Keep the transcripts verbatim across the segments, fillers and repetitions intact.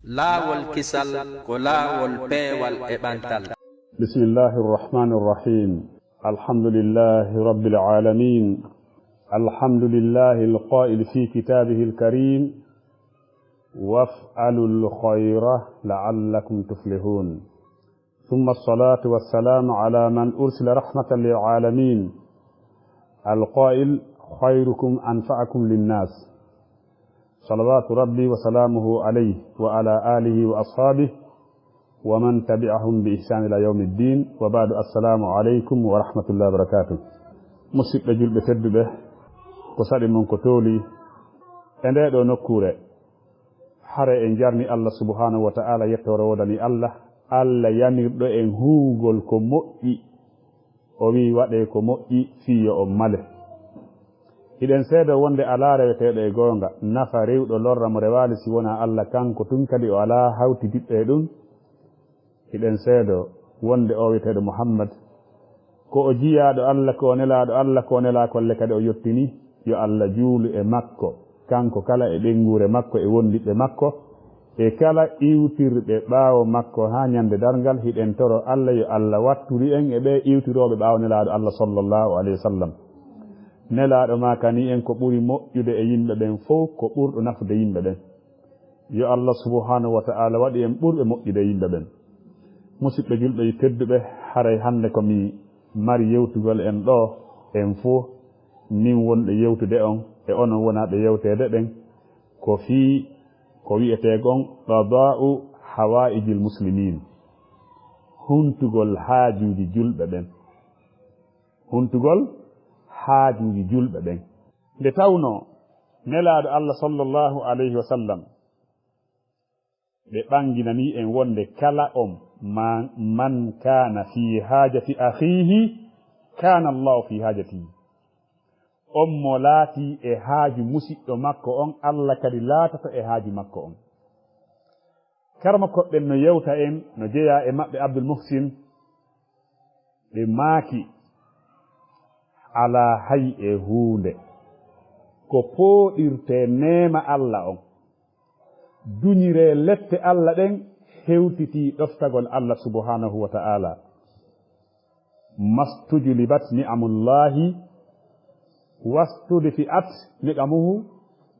Laawol kisal ko laawol peewal e ɓantal. بسم الله الرحمن الرحيم. الحمد لله رب العالمين. الحمد لله القائل في كتابه الكريم: "وافعلوا الخير لعلكم تفلحون". ثم الصلاة والسلام على من أرسل رحمة للعالمين، القائل: "خيركم أنفعكم للناس". صلوات ربي وسلامه عليه وعلى آله وأصحابه ومن تبعهم بإحسان إلى يوم الدين، وبعد، السلام عليكم ورحمة الله وبركاته. Musidɓe julɓe tedduɓe, ko saɗi mon ko tooli e ndee ɗoo nokkuure. Hare en jarni Allah subhanahu wa ta'ala, yettoore woodani Allah, Allah yamirɗo en huugol ko moƴƴi. O wi'i, "Waɗee ko moƴƴi fii yo on male." Hiɗen seedo wonde alaa reweteeɗo e goonga, nafa rewɗo lorra mo rewaali si wonaa Allah, kanko tun kadi o alaa hawtidiɗɗo e ɗun. Hiɗen seedo wonde o wi'eteeɗo Muhammad, ko o jiyaaɗo Allah, ko o nelaaɗo Allah, ko o nelaa kolle kadi o yottini, yo Allah juulu e makko, kanko kala e ɓeynguure makko e wondiɓɓe makko, e kala iwtirɓe ɓaawo makko haa ñande darngal. Hiɗen toro Allah yo Allah wattudu en e ɓee iwtirooɓe ɓaawo nelaaɗo Allah sallallahu alayhi wa sallam. Nelaaɗo maakani en ko ɓuri moƴƴude e yimɓe ɓen fow, ko ɓurɗo nafude yimɓe ɓen. Yo Allah subhanahu wa ta'ala waɗu en ɓurɓe moƴƴude yimɓe ɓen. Musidɓe julɓe tedduɓe, haray hannde ko mi mari yewtugol en ɗoo, en fow, min wonɓe yewtude on e onon wonaaɓe yewteede ɓen, ko fii ko wi'etee kon qadaa'u hawaa'ijil muslimiin, huntugol haajuuji julɓe ɓen. Huntugol haajuuji julɓe ɓen. Nde tawnoo Nelaaɗo Allah sallallahu alayhi wa sallam, ɓe ɓanginanii en wonde kala on ma-, man kaana fii haajati akhiihi, kaana Allahu fii haajatihi. On mo laatii e haaju musiɗɗo makko on, Allah kadi laatoto e haaju makko on. Karamokooɓe ɓen no yewta en, no jeyaa e maɓɓe Abdul Muhsin, ɓe maaki, alaa hay e huunde ko pooɗirtee neema Allah on, duñiree lette Allah ɗen, hewtitii ɗoftagol Allah subhanahu wa ta'ala. Mastujlibat ni'amullahi wastudfi'at niqamuhu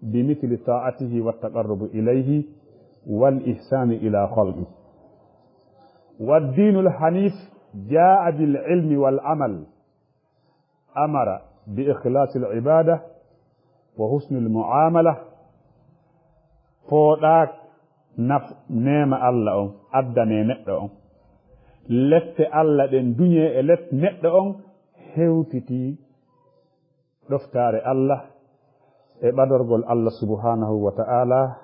bi mithli ta'atihi wa taqarrubi ilayhi wal ihsani ila khalqi. Wa dinul hanif jaa bil ilmi wal amal, amara bi ikhlasil ibada wa husnil muamala. Pooɗaak naf neema Allah on, addanee neɗɗo on. Lette Allah ɗen duñee e let neɗɗo on, hewtitii ɗoftaare Allah e ɓadorgol Allah subhanahu wa ta'ala,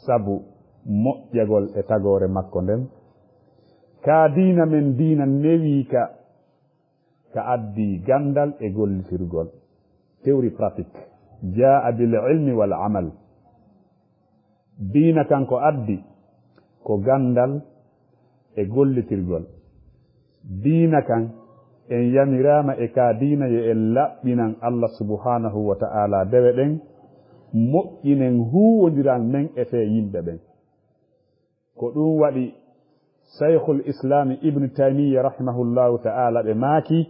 sabu moƴƴagol e tagoore makko nden. Ka diina men, diina newii ka, ka addi ganndal e gollitirgol. Théorie pratique. Jaa bil ilmi wal amal. Diina kan ko addi ko ganndal e gollitirgol. Diina kan, en yamiraama e ka diina yo en laɓɓinan Allah subhanahu wa ta'ala dewe ɗen, moƴƴinen huuwondiral men e fee yimɓe ɓen. Ko ɗum waɗi Shaykhul Islami Ibn Taymiyya rahimahullahu ta'ala ɓe maaki,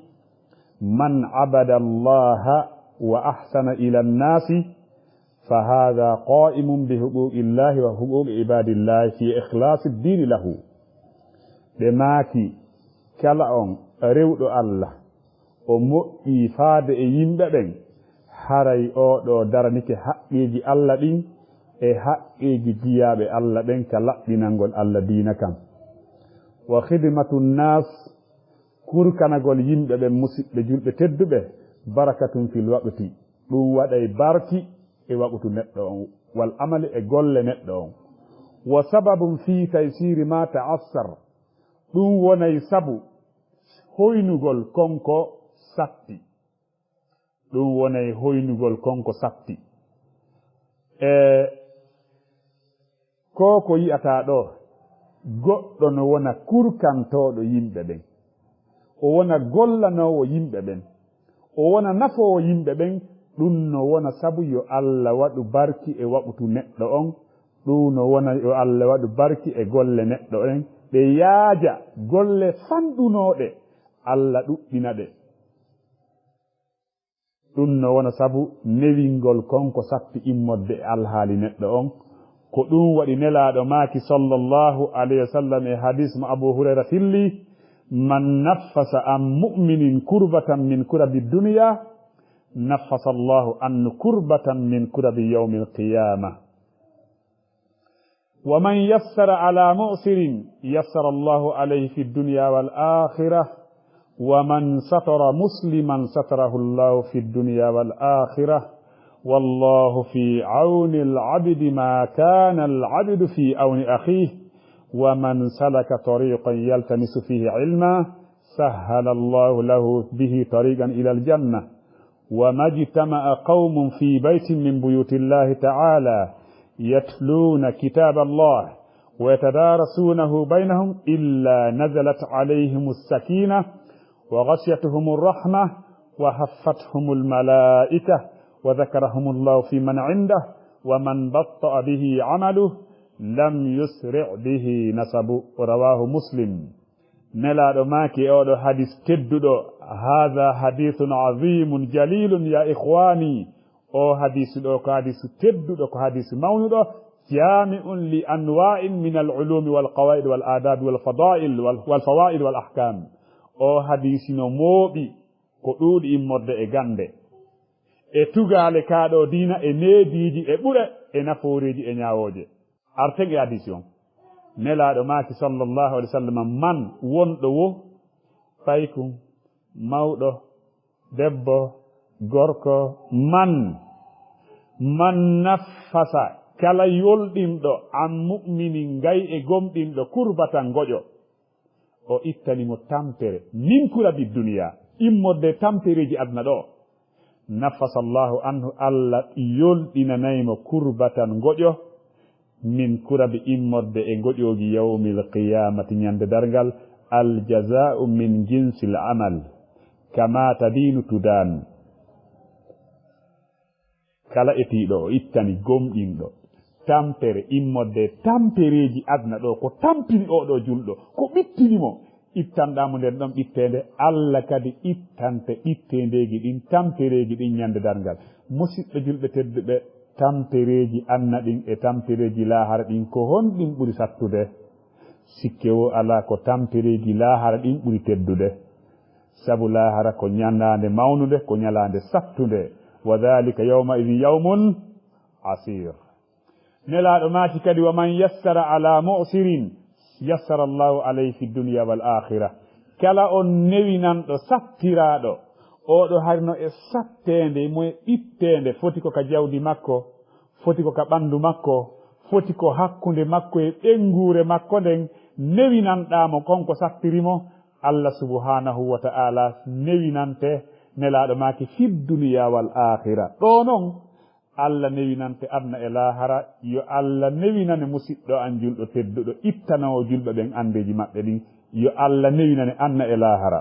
"Man abada Allaha wa ahsana ila nnasi, fa hadha qa'imun bi huquqi Allahi wa huquqi ibadillahi fi ikhlasi ddini lahu." Ɓe maaki, kala on rewɗo Allah, o moƴƴii faade e yimɓe ɓen, haray oo ɗoo daranike haqqeeji Allah ɗin e haqqeeji jiyaaɓe Allah ɓen ka laɓɓinangol Allah diina kan. Wa khidmatu nnas, kurkanagol yimɓe ɓen, musiɓɓe julɓe tedduɓe, barakatun fil waqti, ɗum waɗay barki e waqutu neɗɗo on, wal amali e golle neɗɗo on. Wa sababun fi taysiri ma ta'assar, ɗum wonay sabu hoynugol kon ko satti. Ɗum wonay hoynugol kon ko satti. E ko ko yi'ataa ɗoo, goɗɗo no wona kurkantooɗo yimɓe ɓen. O wona gollanoowo yimɓe ɓen. O wona nafoowo yimɓe ɓen. Ɗum no wona sabu yo Allah waɗu barki e waqutu neɗɗo on, Ɗum no wona yo Allah waɗu barki e golle neɗɗo en, ɗe yaaja, golle fanɗunooɗe, Allah ɗuɗɗina ɗe. Ɗum no wona sabu newingol kon ko satti immorde e alhaali neɗɗo on. Ko ɗum waɗi Nelaaɗo maaki, sallallahu alayhi wa sallam, e hadiis mo Abu Hurayra filli: "Man naffasa an mu'minin kurbatan min kurabi dunya, naffasa Allahu anhu kurbatan min kurabi yawmil qiyama." "Wa man yassara ala mu'sirin, yassara Allahu alayhi fi dunya wal akhirah. Wa man satara musliman, satarahu Allahu fi dunya wal akhirah. Wallahu fi awni al abdi ma kana al abdu fi awni akhih. Wa man salaka tariqan yaltamisu fihi ilma, sahhala Allahu lahu bihi tariqan ila al jannah." "وما اجتمع قوم في بيت من بيوت الله تعالى يتلون كتاب الله ويتدارسونه بينهم إلا نزلت عليهم السكينة وغشيتهم الرحمة وحفتهم الملائكة وذكرهم الله فيمن عنده ومن بطأ به عمله لم يسرع به نسبه." رواه مسلم. Nelaaɗo maaki e oɗo hadis tedduɗo: "Hadha hadithun azimun jalilun ya ikhwani." O hadisu ɗo ko hadisu tedduɗo, ko hadisu mawnuɗo. "Jami'un li anwa'in min al ulumi wal qawaid wal adabi wal fadail wal, wal fawaid wal ahkam." O hadisi no mooɓi, ko ɗuuɗi immorde e gande, e tugaale kaa ɗo diina, e neediiji, e ɓure, e nafooreeji, e ñaawooje. Arten e hadiisi on. Nelaaɗo maaki, sallallahu alaihi wasallam, man, wonɗo wo, paykun, mawɗo, debbo, gorko, man, man naffasa, kala yolɗinɗo, an mu'minin, gay e gomɗinɗo, kurbatan, ngoƴo. O ittani mo tampere, min kurabi duniya, immorde tampereeji aduna ɗo. Nafasallahu anhu, Allah yolɗinanay mo kurbatan ngoƴo, min kurabi immorde e ngoƴooji yawmil qiyamati, ñande darngal, al jaza'u min jinsil amal, kama tadinu tudan. Kala etiiɗo o ittani gomɗinɗo tampere immorde tampereeji aduna ɗo, ko tampini oɗo julɗo, ko ɓittini mo, ittanɗaa mo nden ɗon ɓitteende, Allah kadi ittante ɓitteendeeji ɗin, tampereeji ɗin ñande darngal. Musidɓe julɓe tedduɓe, tampereeji aduna ɗin e tampereeji laahara ɗin, ko honɗin ɓuri sattude? Sikke wo alaa ko tampereeji laahara ɗin ɓuri teddude. Sabu laahara ko ñalaande mawnunde, ko ñalaande sattunde. Wa dhalika yawma idhin yawmun asir. Nelaaɗo maaki kadi, "Wa man yassara ala mu'sirin, yassara Allahu alayhi fi dunya wal akhirah." Kala on newinanɗo sattiraaɗo, oɗo harino e satteende, mo e ɓitteende, foti ko ka jawdi makko, foti ko ka ɓandu makko, foti ko hakkunde makko e ɓeynguure makko nden, newinanɗaa mo kon ko sattiri mo, Allah subhanahu wa ta'ala newinante Nelaaɗo maaki fi dunya wal akhirah. Ɗo non, Allah newinante aduna e laahara, yo Allah newinane musiɗɗo an julɗo tedduɗo, ittanowo julɓe ɓen andeeji maɓɓe ɗin, yo Allah newinane aduna e laahara.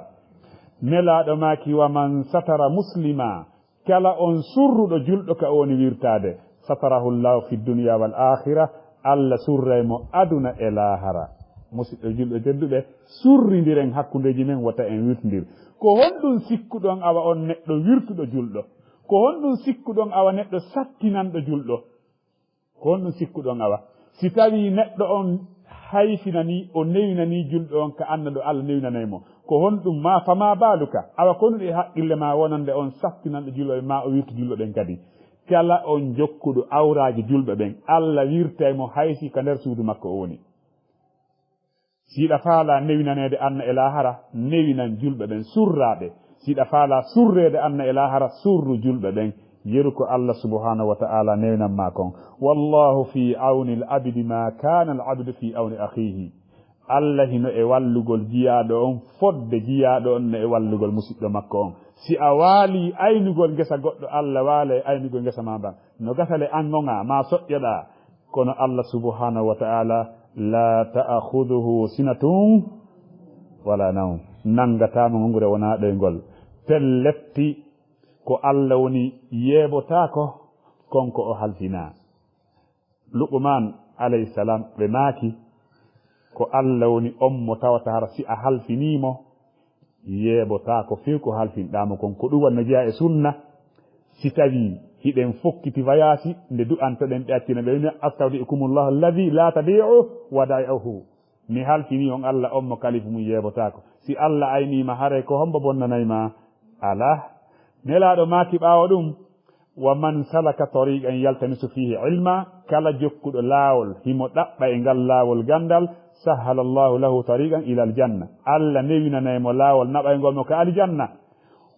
Nelaaɗo maaki, "Wa man satara muslima," kala on surruɗo julɗo ka o woni wirtaade, satarahu Llahu fi dunya wal akhira, Allah surray mo aduna e laahara. Musiɗɗo julɓe tedduɓe, surrindiren hakkundeeji men, wota en wirtindir. Ko honɗum sikkuɗon awa on neɗɗo wirtuɗo julɗo? Ko honɗum sikkuɗon awa neɗɗo sattinanɗo julɗo? Ko honɗum sikkuɗon awa? Si tawii neɗɗo on hayfinanii, o newinanii julɗo on ka aduna ɗo Allah newinanay mo, ko honɗum ma, fama baaluka? Awa ko honɗum e haqqille ma wonande on sattinanɗo julɓo ɓen, ma o wirtu julɓo ɓen kadi? Kala on jokkuɗo awraaji julɓe ɓen, Allah wirtay mo hay si ka nder suudu makko o woni. Si hiɗa faalaa newinaneede aduna e laahara, newinan julɓe ɓen, surraa ɓe. Si hiɗa faalaa surreede aduna e laahara, surru julɓe ɓen. Yeru ko Allah subhanahu wa ta'ala newinan ma kon. Wallahu fi awni al abdi ma kana al abdu fi awni akhihi. Allah hino e wallugol jiyaaɗo on, fodde jiyaaɗo on no e wallugol musiɗɗo makko on. Si a waalii aynugol ngesa goɗɗo, Allah waala e aynugol ngesa ma mban. No gasa le an ŋoŋaa, ma soƴƴoɗaa. Kono Allah subhanahu wa ta'ala, la ta'khudhuhu sinatun wala nawm. Nangataa mo ŋoŋre wonaa ɗoyngol. Pelletti, ko Allah woni yeebotaako, kon ko o halfinaa. Luqman, Alayhi salam, ɓe maaki, ko Allah woni on mo tawata hara si a halfinii mo, yeebotaako few ko halfinɗaa mo kon. Ko ɗum waɗi no jeyaa e sunna, si tawii hiɗen fokkiti vayaasi, nde du'antoɗen ɓe accina ɓe, woni, "Astawdi'ukumullahu alladhi la tadi'u wada'i'uhu." Mi halfinii on Allah on mo kalifu mum yeebotaako. Si Allah aynii ma, haray ko hombo bonnanay ma? Alaa. Nelaaɗo maaki ɓaawo ɗum, "Wa man salaka tariqan yaltamisu fihi ilma," kala jokkuɗo laawol, himo ɗaɓɓa e ngal laawol ganndal, "sahhala Allahu lahu tariqan ilal janna." Allah newinanay mo laawol naɓaygol mo ka aljanna.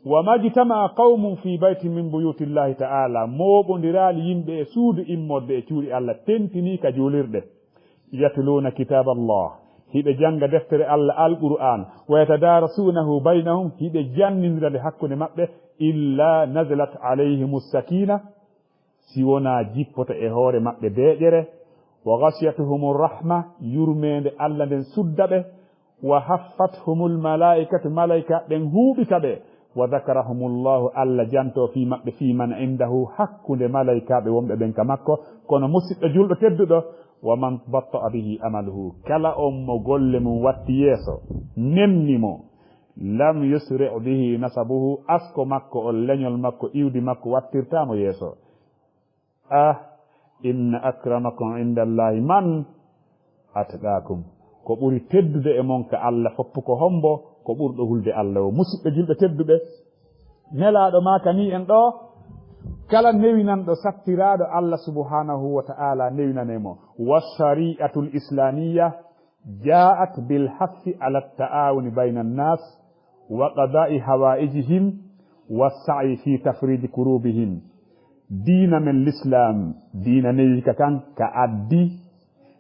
"Wa majtama'a qawmun fi baytin min buyutillahi ta'ala," mooɓondiraali yimɓe e suudu immorde e cuuɗi Allah tentinii ka juulirɗe. "Yatluuna kitaaba Allah," hiɓe jannga deftere Allah Alqur'aan, "wa yatadaarasuunahu baynahum," hiɓe jannindira nde hakkunde maɓɓe, "illa nazalat alayhimus sakiina," si wonaa jippoto e hoore maɓɓe deeƴere, "wa ghashiyatuhumur rahma," yurmeende Allah nden sudda ɓe, "wa haffathumul malaa'ikatu," malaa'ika ɓen huuɓita ɓe, "wa dhakarahumullahu," Allah janto fii maɓɓe, "fii man indahu," hakkunde malaa'ikaaɓe wonɓe ɓen ka makko. Kono musiɗɗo julɗo tedduɗo, "wa man batta'a bihi amaluhu," kala on mo golle mum watti yeeso, nenni mo, "lam yusri' bihi nasabuhu," asko makko on, leñol makko, iwdi makko wattirtaa mo yeeso. Ah, "inna akramakum indallahi man atqaakum," ko ɓuri teddude e mon ka Allah foppu ko hombo? Ko ɓurɗo hulde Allah o. Musiɓɓe julɓe tedduɓe, Nelaaɗo maakanii en ɗo, kala newinanɗo sattiraaɗo Allah subhanahu wa ta'ala newinane mo. "Wa shari'atul islamiyya ja'at bil hassi ala ta'awuni bayna nas wa qada'i hawaijihim wa sa'i fi tafriji kurubihim." Diina men Lislaam, diina newiika kan, ka addi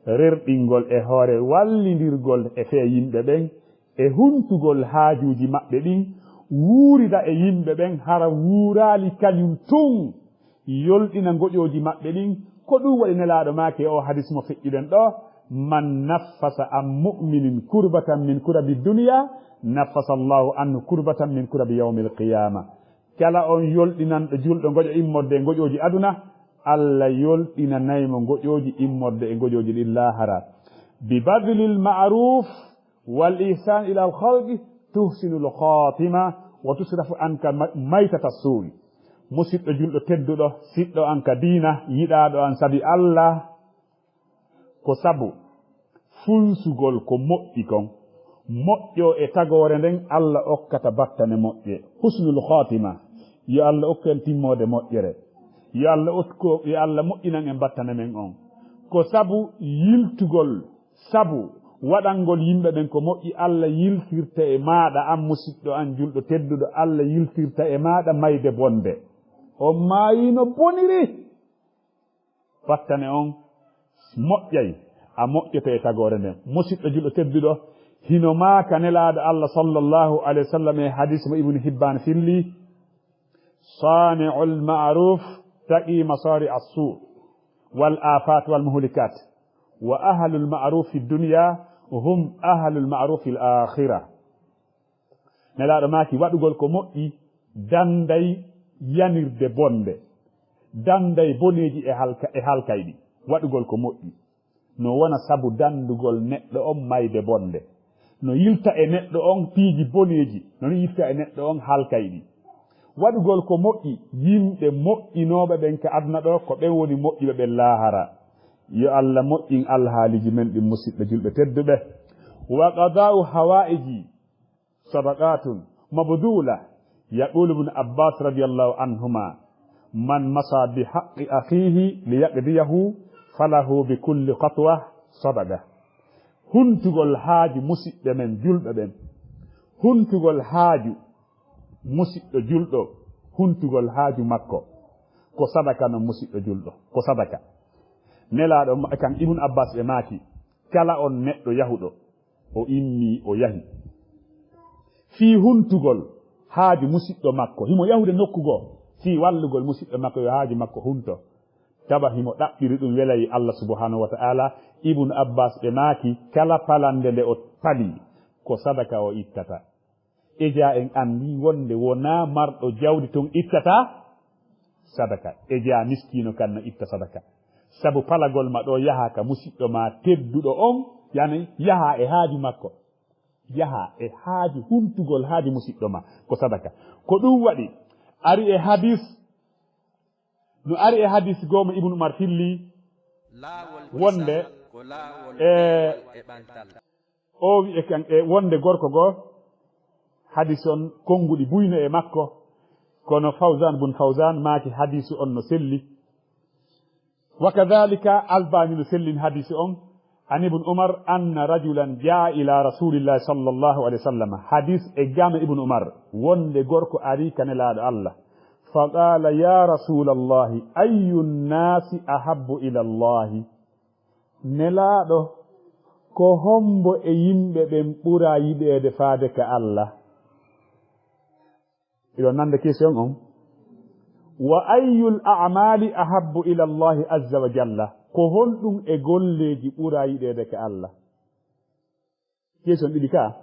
rerɗingol e hoore wallindirgol e fee yimɓe ɓen, e huntugol haajuuji maɓɓe ɗin, wuurida e yimɓe ɓen, hara wuuraali kañum tun, yolɗina ngoƴooji maɓɓe ɗin. Ko ɗum waɗi Nelaaɗo maaki e o hadis mo feƴƴuɗen ɗo, "Man naffasa an mu'minin kurbatan min kurabi dunya, naffasa Allahu anhu kurbatan min kurabi yawmil qiyama." Kala on yolɗinanɗo julɗo ngoƴo immorde e ngoƴooji aduna, Allah yolɗinanay mo ngoƴooji immorde e ngoƴooji ɗin laahara. "Bi badlil ma'ruf wal ihsan ila al khalqi tuhsinul khatima wa tusrafu anka ma-, maytata suwi." Musiɗɗo julɗo tedduɗo, siɗɗo an ka diina, yiɗaaɗo an sabi Allah, ko sabu funsugol ko moƴƴi kon, moƴƴo e tagoore nden, Allah okkata battane moƴƴe. Husnul khatima, yo Allah okku en timmoode moƴƴere. Yo Allah okku, yo Allah moƴƴinan en battane men on. Ko sabu yiltugol, sabu waɗangol yimɓe ɓen ko moƴƴi, Allah yiltirta e maaɗa, an musiɗɗo, an julɗo tedduɗo, Allah yiltirta e maaɗa mayde bonde. On maayi no boniri. Battane on moƴƴay, a moƴƴoto e tagoore nden. Musiɗɗo julɗo tedduɗo, hino maaka Nelaaɗo Allah sallallahu alayhi wa sallam e hadis mo Ibn Hibban filli, "Sani'ul ma'ruf taqi masari as-su' wal afat wal muhlikat, wa ahlul ma'ruf fid dunya hum ahlul ma'ruf fil akhirah." Nelaaɗo maaki, waɗugol ko moƴƴi danday yanirde bonde, danday boneeji e halka-, e halkayɗi. Waɗugol ko moƴƴi no wona sabu dandugol neɗɗo on mayde bonde. No yilta e neɗɗo on piiji boneeji, no yilta e neɗɗo on halkayɗi. Waɗugol ko moƴƴi, yimɓe moƴƴinooɓe ɓen ka aduna ɗo, ko ɓen woni moƴƴuɓe ɓen laahara. Yo Allah moƴƴin alhaaliji men ɗin, musiɓɓe julɓe tedduɓe. Wa qadaa'u hawaa'iji sadaqatun mabdula. Yaqulu Ibn Abbas radiyallahu anhuma, "Man masa bi haqqi akhihi li yaqdiyahu, falahu bi kulli qatwa sadaqa." Huntugol haaju musiɓɓe men julɓe ɓen. Huntugol haaju musiɗɗo julɗo, huntugol haaju makko. Ko sadaka non, musiɗɗo julɗo. Ko sadaka. Nelaaɗo ma-, kan Ibn Abbas ɓe maaki, kala on neɗɗo yahuɗo, o immii, o yahi fii huntugol haaju musiɗɗo makko, himo yahude nokku goo, fii wallugol musiɗɗo makko, yo haaju makko hunto. Tawa himo ɗaɓɓiri ɗum welayi Allah subhanahu wa ta'ala. Ibn Abbas ɓe maaki, kala palande nde o pali, ko sadaka o ittata. Eja en anndi wonde wonaa marɗo jawdi tun ittata sadaka. Eja miskiino kan no itta sadaka. Sabu palagol ma ɗo yaha ka musiɗɗo ma tedduɗo on, yani yaha e haaju makko. Yaha e haaju, huntugol haaju musiɗɗo ma, ko sadaka. Ko ɗum waɗi, ari e hadis, no ari e hadis goo mo Ibnu Umar filli, wonde, e, o wi'e kan, e, wonde gorko goo, hadis on konnguɗi buyno e makko, kono Fawzan bun Fawzan maaki hadisu on no selli. Wa kadhalika Albani no sellin hadisi on, an Ibn Umar anna rajulan jaa ila Rasulillahi sallallahu alaihi wasallam. Hadis e gama Ibn Umar, wonde gorko ari ka Nelaaɗo Allah. Fa qala, "Ya Rasulallahi, ayyu nnasi ahabbu ila Allahi?" Nelaaɗo, ko hombo e yimɓe ɓen ɓura yiɗeede faade ka Allah? Iɗon nande question on? Wa ayyul a'mali ahabbu ila Allahi azza wa jalla? Ko honɗum e golleeji ɓura yiɗeede ka Allah? Question ɗiɗi ka.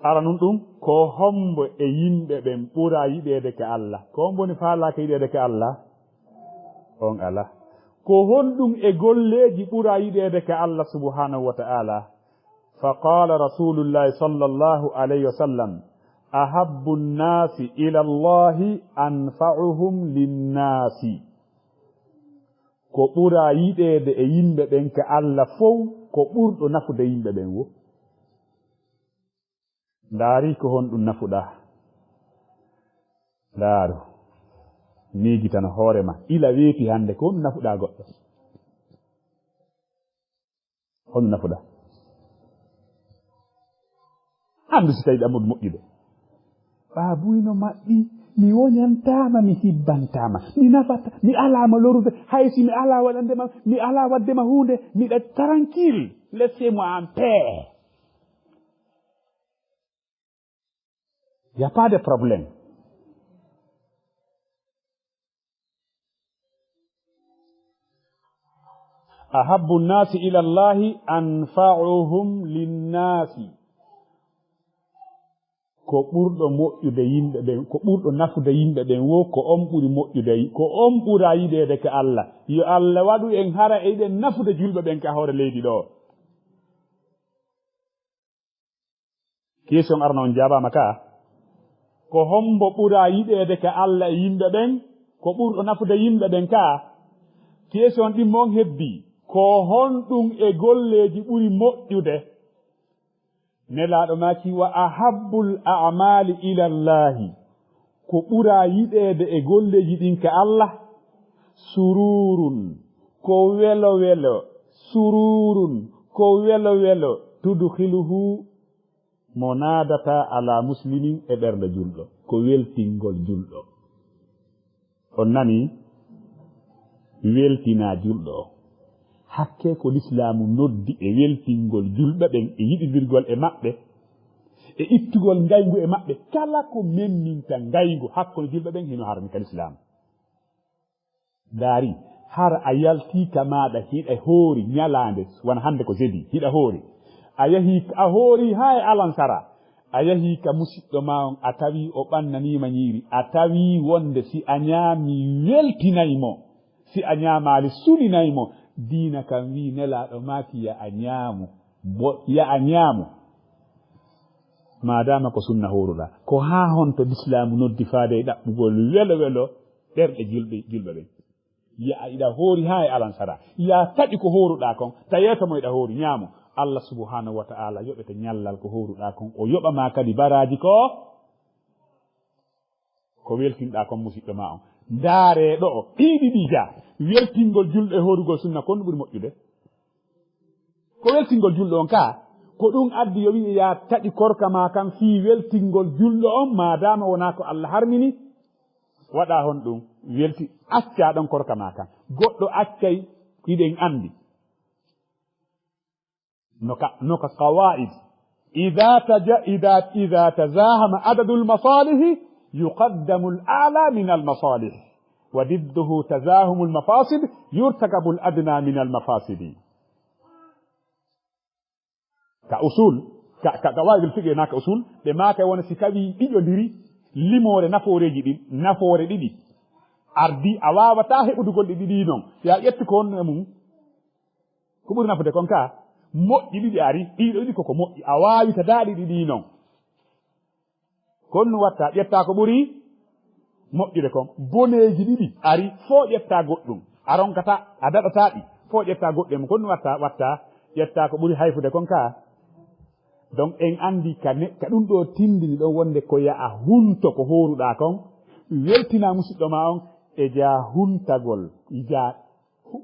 Aranun ɗum, ko hombo e yimɓe ɓen ɓura yiɗeede ka Allah? Ko hombo ni faalaaka yiɗeede ka Allah? On ala. Ko honɗum e golleeji ɓura yiɗeede ka Allah subhanahu wa ta'ala? Fa qala Rasulullahi sallallahu alayhi wa sallam, "Ahabbu nnasi ila Allahi anfa'uhum linnasi." Ko ɓura yiɗeede e yimɓe ɓen ka Allah fow, ko ɓurɗo nafude yimɓe ɓen wo. Ndaari ko honɗum nafuɗaa. Ndaaru. Miijitano hoore ma. Ila weeti hannde ko honɗum nafuɗaa goɗɗo. Honɗum nafuɗaa. Anndu si tawi ɗamuɗo moƴƴude. Baabuy no maɓɓi, mi woñantaama, mi hibbantaama, mi nafata, mi alaama lorude, hay si mi alaa waɗande ma, mi alaa waɗde ma huunde, miɗa tranquille, laissez-moi en paix. Y a pas de problème. Ahabbu nnasi ila Allahi anfa'uhum linnasi. Ko ɓurɗo moƴƴude yimɓe ɓen, ko ɓurɗo nafude yimɓe ɓen wo, ko on ɓuri moƴƴude, ko on ɓura yiɗeede ka Allah. Yo Allah waɗu en hara eɗen nafude julɓe ɓen ka hoore leydi ɗo. Question arano on jaabaama ka. Ko hombo ɓura yiɗeede ka Allah e yimɓe ɓen? Ko ɓurɗo nafude yimɓe ɓen ka? Question ɗimmo on heddi. Ko honɗum e golleeji ɓuri moƴƴude? Nelaaɗo maaki, "Wa ahabbul a'mali ila Allahi." Ko ɓura yiɗeede e golleeji ɗin ka Allah? Sururun, ko welo welo, sururun, ko welo welo, tudkhiluhu, mo naadata ala muslimin e ɓernde julɗo, ko weltingol julɗo. On nani? Weltina julɗo o. Hakke ko Lislaamu noddi e weltingol julɓe ɓen, e yiɗindirgol e maɓɓe, e ittugol ngayngu e maɓɓe. Kala ko memminta ngayngu hakkunde julɓe ɓen, hino harmi ka Lislaamu. Daari, hara a yaltii ka maaɗa, hiɗa hoori ñalaande, wano hannde ko jeudi, hiɗa hoori. A yahii, a hoori haa e alansara. A yahii ka musiɗɗo maa on, a tawi o ɓannanii ma ñiiri, a tawi wonde si a ñaami weltinay mo, si a ñaamaali sulinay mo. Diina kan wii, Nelaaɗo maaki ya a ñaamu, bo, ya a ñaamu. Maadaama ko sunna hooruɗaa, ko haa honto Lislaamu noddi faade e ɗaɓɓugol welo welo ɓerɗe julɓe, julɓe ɓen? Ya a iɗa hoori haa e alansara, ya taƴu ko hooruɗaa kon, ta yeeso mo iɗa hoori, ñaamo. Allah subhanahu wa ta'ala yoɓete ñallal ko hooruɗaa kon, o yoɓa ma kadi baraaji ko, ko weltinɗaa kon musiɗɗo maa on. Ndaaree ɗo o, ɗii ɗiɗi ja, weltingol julɗo e hoorugol sunna, kon no ɓuri moƴƴude. Ko weltingol julɗo on kaa, ko ɗum addi yo wi'e ya taƴu korka maa kan fii weltingol julɗo on, maadaama wonaa ko Allah harmini, waɗaa honɗum? Welti, accaa ɗon korka maa kan. Goɗɗo accay, hiɗen anndi. No ka, no ka qawaa'id. Idha taja-, idha, idha tazahama adadul masalihi, yuqaddamul a'la minal masalih. Wa didduhu tazahumul mafasid, yurtakabul adna minal mafasidi. Ka usul, ka, ka, ka qawaa'idul fiqh naa ka usul, ɓe maaka wona si tawi ɗiƴondiri limoore nafooreeji ɗin, nafoore ɗiɗi. Ardi, a waawataa heɓude golɗe ɗiɗi non. Yo a ƴettu ko honno e mum. Ko ɓuri nafude kon ka, moƴƴi ɗiɗi ari, ɗiɗo ɗiɗi koko moƴƴi. A waawita daaɗi ɗiɗi non. Kon no watta, ƴetta ko ɓuri moƴƴude kon. Boneeji ɗiɗi ari, fo ƴetta goɗɗum. A ronkata, a daɗata ɗi. Fo ƴetta goɗɗum. Kon no watta, watta, ƴetta ko ɓuri hayfude kon ka. Donc, en anndi ka ne-, ka ɗum ɗo tindini ɗon wonde ko ya a hunto ko hooruɗaa kon, weltina musiɗɗo ma on, e jaa huntagol, e jaa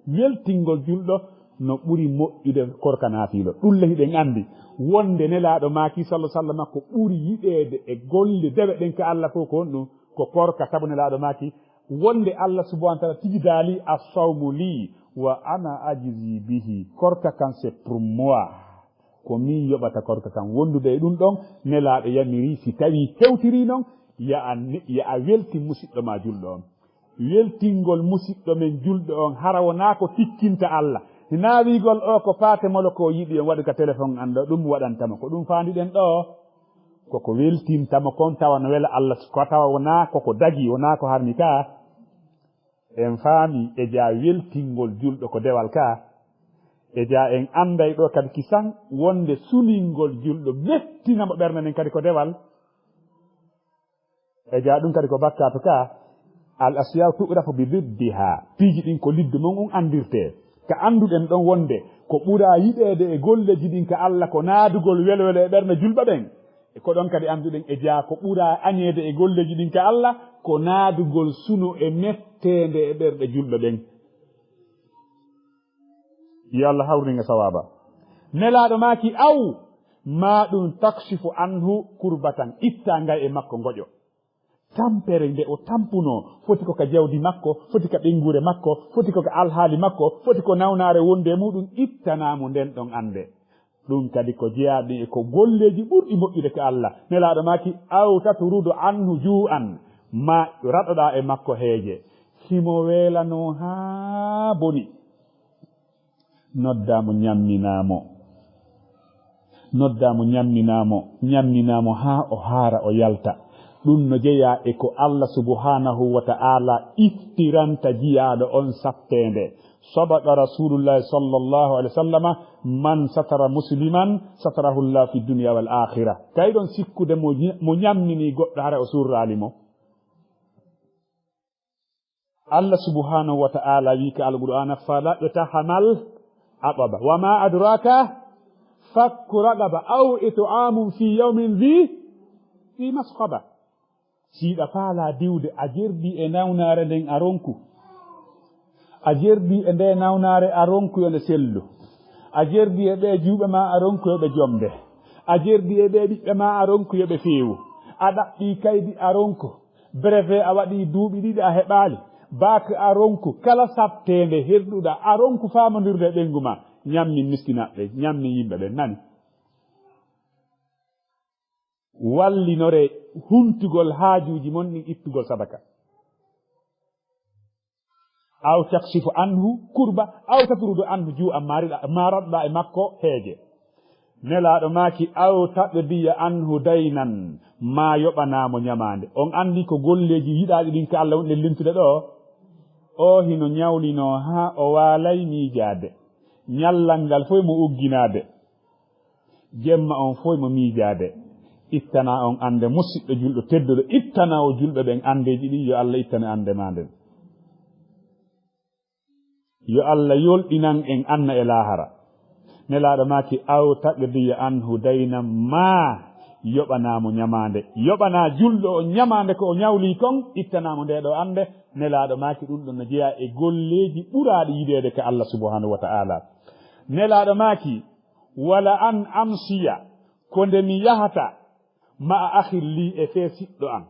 weltingol julɗo no ɓuri moƴƴude korka naafiilo. Ɗum le hiɗen anndi wonde Nelaaɗo maaki, sallallahu alaihi wasallam, ko ɓuri yiɗeede e golle dewe ɗen ka Allah fof ko honɗum? Ko korka, sabu Nelaaɗo maaki wonde Allah subhanahu wa ta'ala tigi daali, "As-sawmu li wa ana ajzi bihi." Korka kan c'est pour moi. Ko min yoɓata korka kan. Wondude e ɗum ɗon, Nelaaɗo yamiri, si tawi hewtiri non, ya a ne-, ya a weltin musiɗɗo ma julɗo on. Weltingol musiɗɗo men julɗo on, hara wonaa ko tikkinta Allah. Hinaa wiigol o ko paate molo ko yiɗi on waɗu ka téléphone an ɗo, ɗum waɗantamo. Ko ɗum faanduɗen ɗo. Koko weltintamo kon tawa no wela Allah, ko tawa wonaa koko dagi, wonaa ko harmi ka. En faami e jaa weltingol julɗo ko dewal ka. E jaa en annday ɗo kadi kisan wonde suningol julɗo mettina mo ɓernde nden kadi ko dewal. E jaa ɗum kadi ko bakkaatu ka. Al asiya'u tu'rafu bi diddiha. Piiji ɗin ko liddu mon on anndirte. Ka annduɗen ɗon wonde ko ɓura yiɗeede e golleeji ɗin ka Allah ko naadugol welwelo e ɓernde julɓe ɓen. E ko ɗon kadi annduɗen e jaa ko ɓura añeede e golleeji ɗin ka Allah ko naadugol suno e metteende e ɓerɗe julɓe ɓen. Yo Allah hawrin e sawaaba. Nelaaɗo maaki, aw maa ɗum takshifu anhu kurbatan, itta ngay e makko ngoƴo. Tampere nde o tampunoo, foti ko ka jawdi makko, foti ka ɓeynguure makko, foti ko ka alhaali makko, foti ko nawnaare wonde e muɗum, ittanaa mo nden ɗon annde. Ɗum kadi ko jeyaaɗi e ko golleeji ɓurɗi moƴƴude ka Allah. Nelaaɗo maaki, aw tatrudu anhu juu'an, ma raɗoɗaa e makko heeje. Himo weelanoo haa boni. Noddaa mo, ñamminaa mo. Noddaa mo, ñamminaa mo, ñamminaa mo haa o haara, o yalta. Ɗum no jeyaa e ko Allah subhanahu wa ta'ala iftiranta jiyaaɗo on satteende. Sadaqa Rasulullahi sallallahu alaihi wasallama, "Man satara musliman, satarahu Allah fi dunya wal akhirah." Kay ɗon sikkude mo ñi-, mo ñammini goɗɗo hara o surraali mo. Allah subhanahu wa ta'ala wi ka Alqur'ana, "Fala iqtahamal aqaba. Wa ma adraka fakku raqaba. Aw it'amun fi yawmin dhi, dhi masqaba." Si hiɗa faalaa diwde, a jerdii e nawnaare nden a ronku. A jerdii e nde nawnaare a ronku yo nde sellu. A jerdii e ɓee juuɓe ma a ronku yo ɓe jombe. A jerdii e ɓee ɓiɓɓe ma a ronku yo ɓe feewu. A ɗaɓɓii kaydi a ronku. Brevet a waɗii duuɓi ɗiɗi a heɓaali. Bac a ronku. Kala satteende herɗuɗaa a ronku faamondirde e ɓeyngu ma. Ñammin miskinaaɓe ɓen, ñammin yimɓe ɓen, nani? Wallinore huntugol haajuuji mon ɗin ittugol sadaka. Aw takshifu anhu kurba, aw tatrudu anhu juu'an, ma riɗa-, ma raɗɗa e makko heege. Nelaaɗo maaki, aw taqdiya anhu daynan, ma yoɓanaa mo ñamaande. On anndi ko golleeji yiɗaaɗi ɗin ka Allah woni ɗen limtude ɗo? O hino ñawlinoo haa o waalay miijaade. Ñallal ngal fof mo ugginaade. Jemma on fof mo miijaade. Ittanaa on annde, musiɗɗo julɗo tedduɗo, ittanaa o julɓe ɓen anndeeji ɗin, yo Allah ittane annde maa nden. Yo Allah yolɗinan en anna e laahara. Nelaaɗo maaki, aw taqdiya anhu daynan, maa yoɓanaa mo ñamaande. Yoɓanaa julɗo on ñamaande ko o ñawlii kon, ittanaa mo ndee ɗoo annde. Nelaaɗo maaki, ɗum ɗon no jeyaa e golleeji ɓuraaɗi yiɗeede ka Allah subhanahu wa ta'ala. Nelaaɗo maaki, wala an amsiya, ko nde mi yahata, ma'a akhin li, e fee siɗɗo an.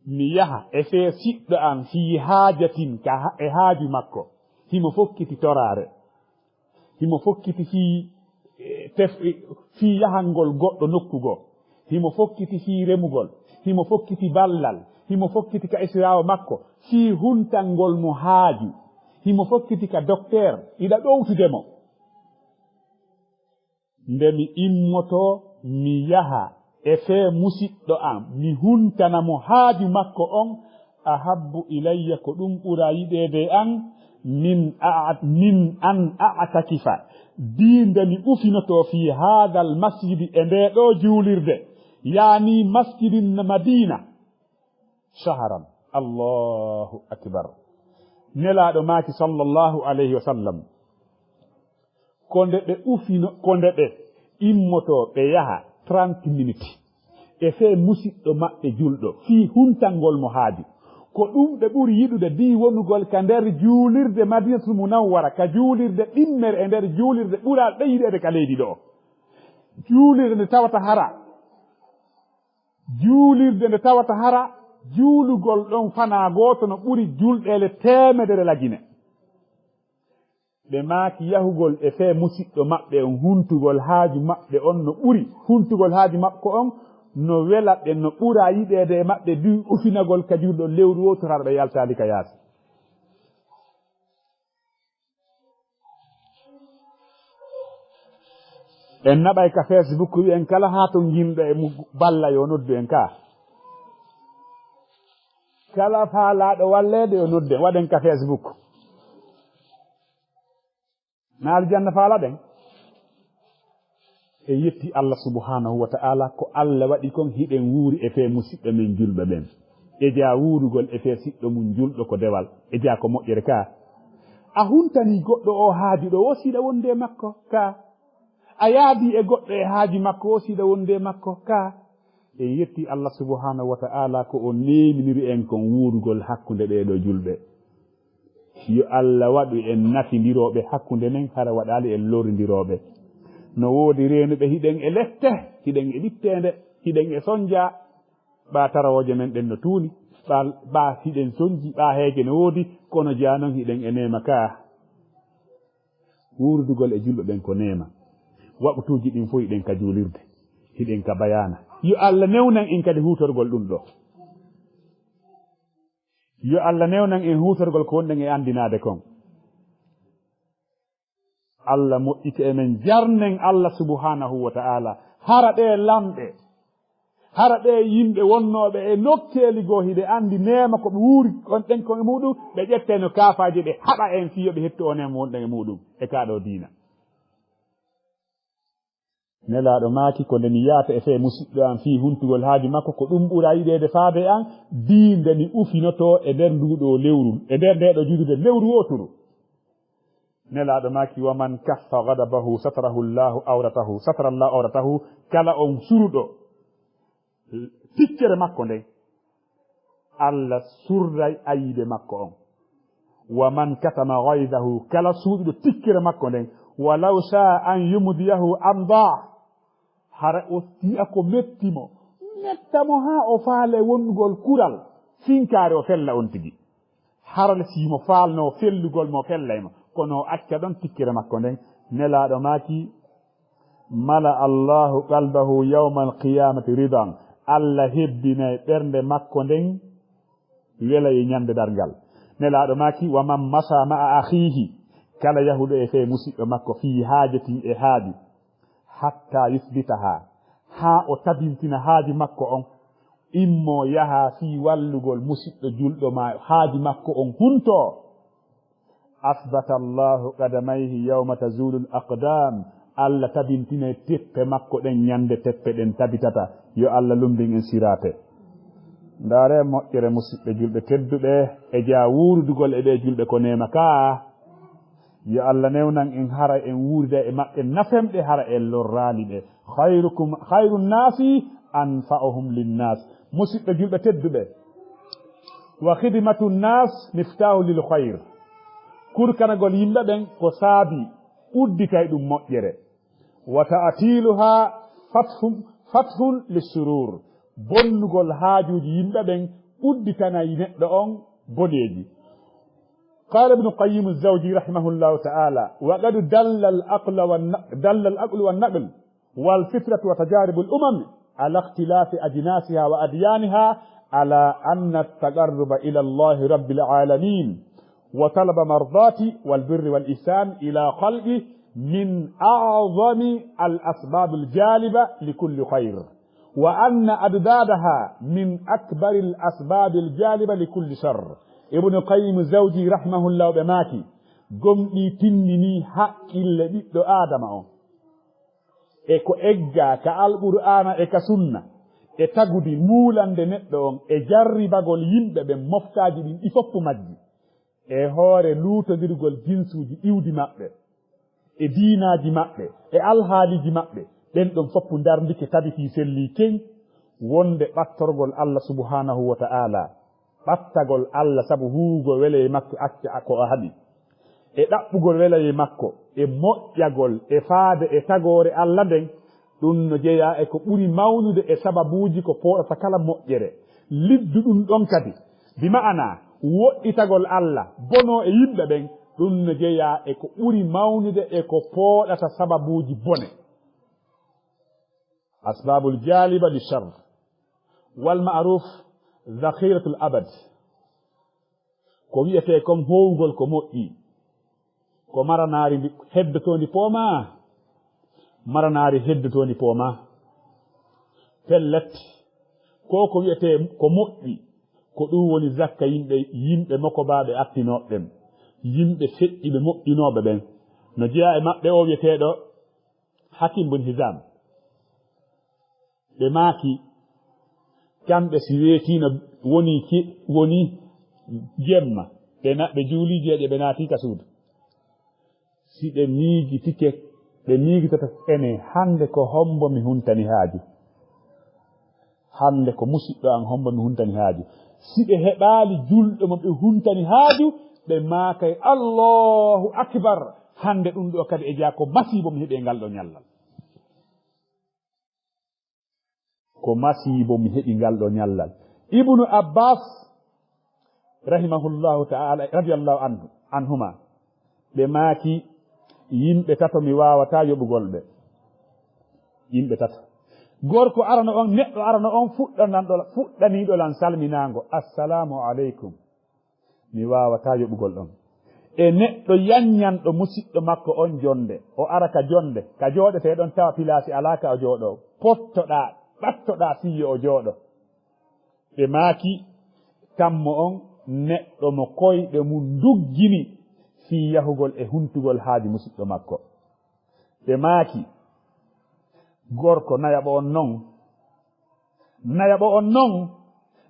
Mi yaha e fee siɗɗo an fii haajatin ka ha-, e haaju makko. Himo fokkiti toraare. Himo fokkiti fii, eh, tef-, eh, fii yahangol goɗɗo nokku goo. Himo fokkiti fii remugol. Himo fokkiti ballal. Himo fokkiti ka esiraawo makko. Fii huntangol mo haaju. Himo fokkiti ka dokteer. Iɗa ɗowtude mo. Nde mi immotoo, mi yaha e fee musiɗɗo am, mi huntana mo haaju makko on, ahabbu ilayya, ko ɗum ɓura yiɗeede e an, min a-, min an a'takifa, diinde mi ufinoto fi haadal masjidi, e ndee ɗoo juulirde, yaani masjidin Madina, shahran. Allahu akbar. Nelaaɗo maaki sallallahu alayhi wa sallam, ko nde ɓe ufino, ko nde ɓe immotoo, ɓe yaha trente minutes e fee musiɗɗo maɓɓe julɗo, fii huntangol mo haaju. Ko ɗum ɓe ɓuri yiɗude, dii wonugol ka nder juulirde Madinatul Munawwara, ka juulirde ɗimmere e nder juulirde ɓuraaɗe yiɗeede ka leydi ɗoo. Juulirde nde tawata hara, juulirde nde tawata hara, juulugol ɗon fanaa gooto no ɓuri julɗeele teemedere lagine. Ɓe maaki yahugol e fee musiɗɗo maɓɓe on, huntugol haaju maɓɓe on no ɓuri, huntugol haaju makko on no wela ɓe, no ɓura yiɗeede e maɓɓe, duwi ufinagol ka juulɗo lewru wootoraɗo ɓe yaltaali ka yaasi. En naɓay ka Facebook, wi'en kala haa to nginɗo e mu balla yo noddu en ka. Kala faalaaɗo walleede yo noddu en, waɗen ka Facebook. Na aljanna faalaɗen? En yetti Allah subhanahu wa ta'ala, ko Allah waɗi kon, hiɗen wuuri e fee musiɓɓe men julɓe ɓen. E jaa wuurugol e fee siɗɗo mum julɗo ko dewal, e jaa ko moƴƴere ka. A huntanii goɗɗo o haaju ɗo, o siɗa wonde e makko ka. A yaadii e goɗɗo e haaju makko, o siɗa wonde e makko ka. En yetti Allah subhanahu wa ta'ala ko o neeminiri en kon wuurugol hakkunde ɓee ɗoo julɓe. Yo Allah waɗu en nafindirooɓe hakkunde men, hara waɗaali en lorindirooɓe. No woodi reenuɓe, hiɗen e lette, hiɗen e ɓitteende, hiɗen e sonja. Ɓaa tarawooje men ɗen no tuuni, ɓaa, ɓaa hiɗen sonji, ɓaa heege no woodi, kono jaa non hiɗen e neema ka. Wuurdugol e julɓe ɓen ko neema. Waqtuuji ɗin fof hiɗen ka juulirde, hiɗen ka bayaana. Yo Allah newnan en kadi huutorgol ɗum ɗoo. Yo Allah newnan en huutorgol ko wonɗen e anndinaade kon. Allah moƴƴita e men, jarnen Allah subhanahu wa ta'ala. Hara ɗee lamɓe, hara ɗee yimɓe wonnooɓe e nokkeeli goo, hiɗe anndi neema ko ɓe wuuri kon ɗen kon e muɗum, ɓe ƴettayno kaafaaje, ɓe haɓa en fii yo ɓe hettu o neema wonɗen e muɗum e kaa ɗoo diina. Nelaaɗo maaki, ko nde mi yaata e fee musiɗɗo am fii huntugol haaju makko, ko ɗum ɓura yiɗeede faade e an, dii nde mi ufinotoo e nder nduu ɗoo lewru, e nder ndee ɗoo juulirde lewru wooturu. Nelaaɗo maaki, wa man kaffa ghadabahu satarahu Allahu awratahu, satara Allahu awratahu, kala on suruɗo tikkere makko nden, Allah surray ayibe makko on. Wa man katama ghaydahu, kala suuɗuɗo tikkere makko nden, walaw shaa an yumdiyahu amdah, hara o yi'a ko metti mo, metta mo haa o faale wonugol kural, sinkaare o fella on tigi. Hara le si mo faalno fellugol mo fellay mo, kono o acca ɗon tikkere makko nden. Nelaaɗo maaki, mala Allahu qalbahu yawmal qiyamati ridan. Allah hebbinay ɓernde makko nden wela e ñande darngal. Nelaaɗo maaki, wa man masa ma'a akhihi, kala yahuɗo e fee musiɗɗo makko fii haajatin e haaju, hatta yusbitaha, haa o tabintina haaju makko on, immo yaha fii wallugol musiɗɗo julɗo ma haaju makko on hunto. Asbata Allahu qadamayhi yawma tazulu al-aqdam. Allah tabintinay teppe makko ɗen ñande teppe ɗen tabitata. Yo Allah lumbin en siraate. Ndaare moƴƴere musiɓɓe julɓe tedduɓe, e jaa wuurudugol e ɓee julɓe ko neema kaa. Yo Allah newnan en hara en wuurida e maɓɓe nafenɓe hara en lorraali ɓe. Khayrukum, khayru nnaasi anfa'uhum linnaas. Musiɓɓe julɓe tedduɓe, wa khidmatu nnaas miftaahu lil khayr. Kurkanagol yimɓe ɓen ko saabi udditay ɗum moƴƴere. Wa ta'tiluha fathun, fathun lissurur. Bonnugol haajuuji yimɓe ɓen udditanay neɗɗo on boneeji. قال ابن قيم الجوزي رحمه الله تعالى: وقد دل العقل والن-، دل العقل والنقل والفطرة وتجارب الأمم على اختلاف أجناسها وأديانها على أن التقرب إلى الله رب العالمين وطلب مرضاته والبر والإحسان إلى خلقه من أعظم الأسباب الجالبة لكل خير. وأن أضدادها من أكبر الأسباب الجالبة لكل شر. Ibnu Qayyim Zawji rahimahullah ɓe maaki, gomɗii tinndinii haqqille ɓiɗɗo Aadama on. E ko eggaa ka Alqur'aana e ka Sunna, e tagudi muulannde neɗɗo on, e jarribagol yimɓe ɓen moftaaji ɗin, ɗi fof majji. E hoore luutondirgol jinsuuji iwdi maɓɓe, e diinaaji maɓɓe, e alhaaliiji maɓɓe, ɓen ɗon fof ndarndike, tabitii, sellii keŋ, wonde ɓattorgol Allah subhaanahu wa ta'aala, ɓattagol Allah sabu huuwugol welayee makko, acca ko o haɗi, e ɗaɓɓugol welayee makko, e moƴƴagol, e faade e tagoore Allah nden, ɗun no jeyaa e ko ɓuri mawnude e sababuuji ko pooɗata kala moƴƴere. Liddu ɗun ɗon kadi, bi ma'ana woɗɗitagol Allah, bonoo e yimɓe ɓen, ɗun no jeyaa e ko ɓuri mawnude e ko pooɗata sababuuji bone. Asbabul jaliba li shar. Wal ma'ruf zakhiratul abad. Ko wi'etee kon hoowugol ko moƴƴi, ko maranaari ndi heddotoondi poomaa, maranaari heddotoondi poomaa. Pellet, ko ko wi'etee ko moƴƴi, ko ɗum woni zakka yimɓe, yimɓe mokobaaɓe artinooɓe ɓen, yimɓe feƴƴiɓe moƴƴinooɓe ɓen. No jeyaa e maɓɓe o wi'eteeɗo Hakim bun Hizam. Ɓe maaki, kamɓe si weetiino woni ke-, woni jemma, ɓe na-, ɓe juulii jeeɗiɗi, ɓe naatii ka suudu. Si ɓe miijitike, ɓe miijitoto ene, hannde ko hombo mi huntani haaju? Hannde ko musiɗɗo an hombo mi huntani haaju? Si ɓe heɓaali julɗo mo ɓe huntani haaju, ɓe maakay, "Allahu akbar, hannde ɗum ɗo kadi e jaa ko masiibo mi heɓi e ngal ɗo ñallal." Ko masiibo mi heɓi ngal ɗo ñallal. Ibnu Abbas, rahimahullahu ta'ala, radiyallahu anhu, anhuma, ɓe maaki, yimɓe tato mi waawataa yoɓugol ɓe. Yimɓe tato. Gorko arano on, neɗɗo arano on, fuɗɗananɗo, fuɗɗaniiɗo lan salminaango, "Assalamu aleykum." Mi waawataa yoɓugol ɗon. E neɗɗo yanñanɗo musiɗɗo makko on jonde, o ara ka jonde, ka jooɗetee ɗon tawa pilaasi alaa ka o jooɗoo, pottoɗaa, ɓattoɗaa fii yo o jooɗo. Ɓe maaki, kammo on neɗɗo mo koyɗe mun nduggini fii yahugol e huntugol haaju musiɗɗo makko. Ɓe maaki, gorko nayaɓo on non, nayaɓo on non,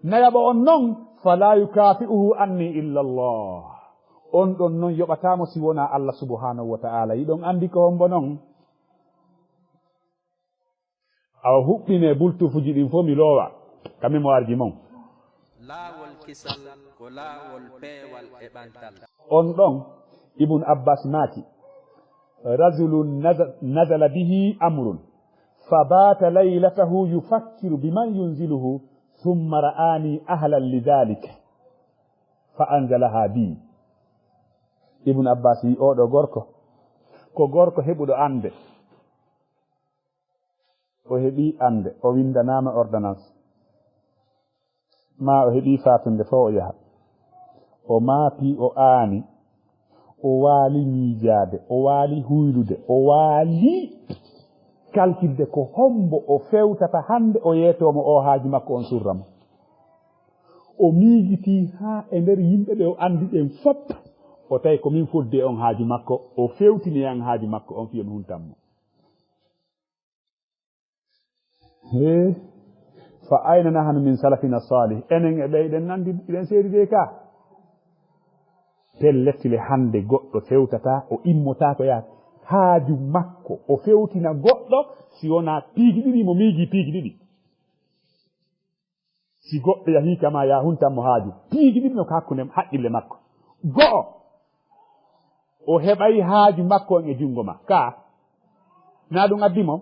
nayaɓo on non, "Falaa yukaafi'uhu anni illa Allah." On ɗon non yoɓataa mo si wonaa Allah subhanahu wa ta'ala. Yiɗon anndi ko hombo non? Awa huɓɓinee bultufuji ɗin fof mi loowa ka mémoireji mon. Laawol kisal ko laawol peewal e ɓantal. On ɗon, Ibn Abbas maaki, "Rajulun naza-, nazala bihi amrun, fa baata laylatahu yufakkiru biman yunziluhu, thumma ra'ani ahlan li dhalik, fa anzalaha bi." Ibn Abbas wi, "Oɗo gorko, ko gorko heɓuɗo annde." O heɓi annde, o winndanaama ordonnance, maa o heɓi faatunde fof o yaha. O maapi, o aani, o waali miijaade, o waali huylude, o waali kalkitde ko hombo o fewtata hannde o yeetoo mo o haaju makko on surra mo. O miijitii haa e nder yimɓe ɓe o anndi ɓen fof, o tawi ko min fodde on haaju makko, o fewtini an haaju makko on fii yo mi huntan mo. Hee, fa ayna nahnu min salafina salih? Enen e ɓeyɗen nan di-, iɗen seedi de ka. Pellet le hannde goɗɗo fewtataa, o immotaako yaha haaju makko, o fewtina goɗɗo, si wonaa piiji ɗiɗi, mo miiji piiji ɗiɗi. Si goɗɗo yahii kama, ya huntan mo haaju, piiji ɗiɗi no ka hakkunde haqqille makko. Go'o, o heɓay haaju makko on e junngo ma. Ka, na ɗum addi mo?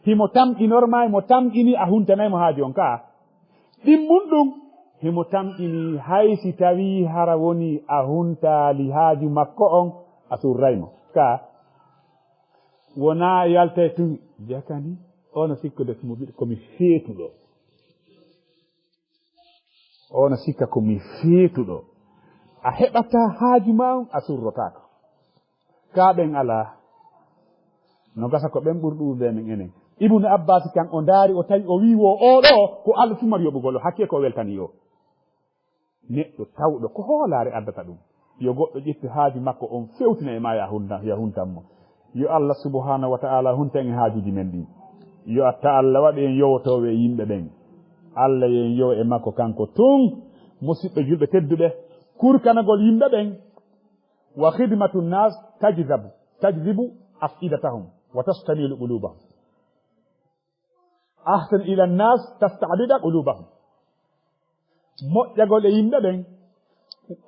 Himo tamƴinorma, himo tamƴini a huntanay mo haaju on. Ka, ɗimmun ɗum, himo tamƴini hay si tawii hara woni a huntaali haaju makko on, a surray mo. Ka, wonaa yaltay tun, jakani, ono sikkude ko mo ɓiɗɗo, ko mi feetuɗo. Ono sikka ko mi feetuɗo. A heɓataa haaju ma on, a surrotaako. Kaa ɓen alaa. No gasa ko ɓen ɓuri ɗuuɗude e men enen. Ibnu Abbas kan o ndaari, o tawi, o wii wo oo ɗoo ko Allah tun mari yoɓugol o, hakkee ko o weltanii o. Neɗɗo tawɗo ko hoolaare addata ɗum. Yo goɗɗo ƴettu haaju makko on fewtina e maa, ya hunta-, ya huntan mo. Yo Allah subhanahu wa ta'ala huntan en haajuuji men ɗin. Yo atta Allah waɗu en yowotooɓe e yimɓe ɓen. Allah yo en yowo e makko kanko tun. Musiɓɓe julɓe tedduɓe, kurkanagol yimɓe ɓen. Wa khidmatu nnas tajzabu, tajzibu af'idatahum wa tastamilu qulubahum. Ahsin ila nnas tasta'bida qulubahum. Moƴƴagol e yimɓe ɓen,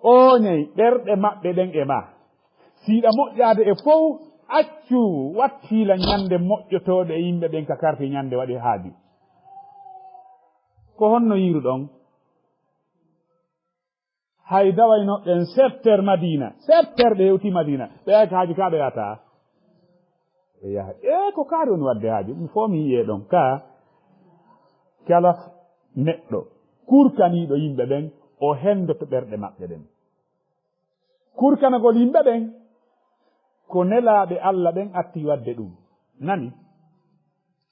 ooñay ɓerɗe maɓɓe ɗen e maa. Si hiɗa moƴƴaade e fow, accu wattiila ñande moƴƴotooɗo e yimɓe ɓen ka karti ñande waɗi haaju. Ko honno yiiruɗon? Hay dawayno ɓen sept heures Madina, sept heures ɓe hewti Madina, ɓe yahi ka haaju ka ɓe yahataa. Ɓe yaha, e ko kaari woni waɗde haaju, ɗum fof mi yi'e ɗon ka. Kala neɗɗo kurkaniiɗo yimɓe ɓen, o henndoto ɓerɗe maɓɓe ɗen. Kurkanagol yimɓe ɓen, ko nelaaɓe Allah ɓen atti waɗde ɗum. Nani?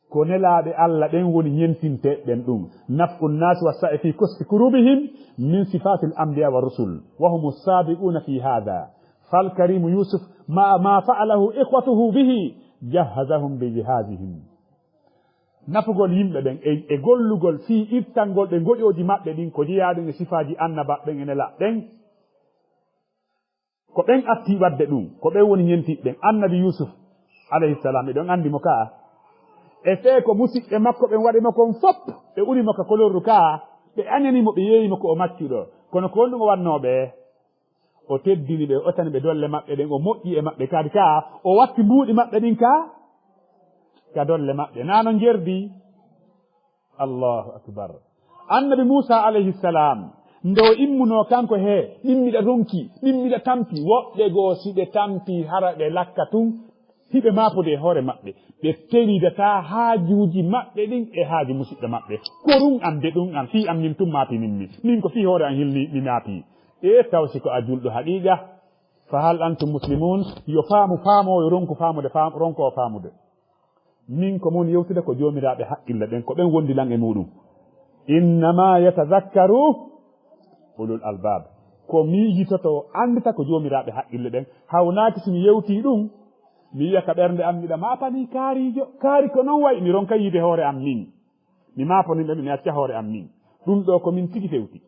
Ko nelaaɓe Allah ɓen woni ñentinteeɓe ɓen ɗum. Naf'u nnaasi wa sa'i fi kashfi kurubihim min sifatil anbiya wa rusul. Wa humu saabiquuna fi haadha. Fal karimu Yusuf ma, ma fa'alahu ikhwatuhu bihi jahhazahum bi jihazihim. Nafugol yimɓe ɓen e, e gollugol fii ittangol ɓe ngoƴooji maɓɓe ɗin ko jeyaaɗum e sifaaji annabaaɓe ɓen e nelaaɓe ɓen. Ko ɓen atti waɗde ɗum, ko ɓen woni ñentiiɓe ɓen. Annabi Yusuf, alayhi salam, eɗon anndi mo kaa. E fee ko musiɓɓe makko ɓen waɗi mo kon fop, ɓe uni mo ka kolorru kaa, ɓe añani mo, ɓe yeeyi mo ko o maccuɗo. Kono ko honɗum o wannoo ɓe? O teddini ɓe, o etani ɓe dolle maɓɓe ɗen, o moƴƴi e maɓɓe kadi kaa, o watti mbuuɗi maɓɓe ɗin kaa, ka dolle maɓɓe. Naa no njerdi? Allahu akbar. Annabi Muusa alayhi salam, nde o immunoo kanko he, min miɗa ronki, min miɗa tampi, woɓɓe goo si ɓe tampi hara ɓe lakka tun, hiɓe maapude e hoore maɓɓe, ɓe tewidataa haajuuji maɓɓe ɗin e haaju musiɗɗo maɓɓe. Ko ɗum an de ɗum an, fii an min tun maapininmi, min ko fii hoore an hilni mi maapi. E taw si ko a julɗo haqiiqa, fa hal antum muslimun, yo faamu faamoo, yo ronku faamude, faam-, ronkoo faamude. Min ko mon yewtude ko joomiraaɓe haqqille ɓen, ko ɓen wondi lan e muɗum. Innama yatazakkaru ulul albab. Ko miijitoto, anndita ko joomiraaɓe haqqille ɓen. Hawnaaki si mi yewtii ɗum, mi yiya ka ɓernde am, miɗa maapanii kaariijo. Kaari ko non wayi, mi ronka yiide hoore am min. Mi maaponin ɓe, mi acca hoore am min. Ɗum ɗoo ko min tigi fewti.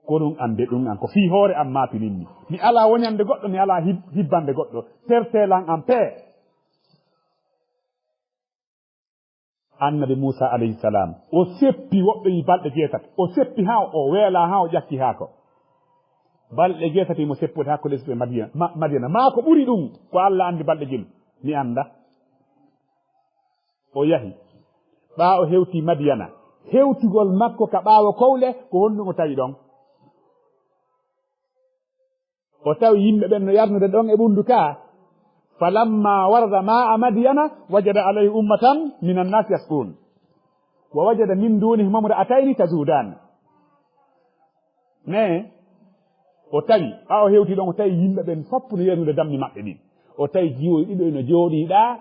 Ko ɗum an de ɗum an, ko fii hoore am maapininmi. Mi alaa woñande goɗɗo, mi alaa hib-, hibbande goɗɗo. Tertee lan an pee. Annabi Muusa alayhi salam, o seppi woɓɓe yi balɗe jeetati. O seppi haa o weelaa, haa o ƴakki haako. Balɗe jeetati mo seppude hakkunde ɓe Madiyan, Ma-, Madiyana. Maa ko ɓuri ɗum, ko Allah anndi balɗe jelu. Mi annda. O yahi. Ɓaa o hewti Madiyana. Hewtugol makko ka ɓaawo kowle, ko honɗum o tawi ɗon? O tawi yimɓe ɓen no yarnude ɗon e ɓunndu kaa. Falamma warada ma'a Madiyana, wajada alayhi ummatan minan nasi yasqun. Wa wajada min dunihim imra'atayni tazudan. Mais o tawi, ɓaa o hewti ɗon, o tawi yimɓe ɓen fop no yarnude dammi maɓɓe ɗin. O tawi jiwoy ɗiɗo ino jooɗii ɗaa,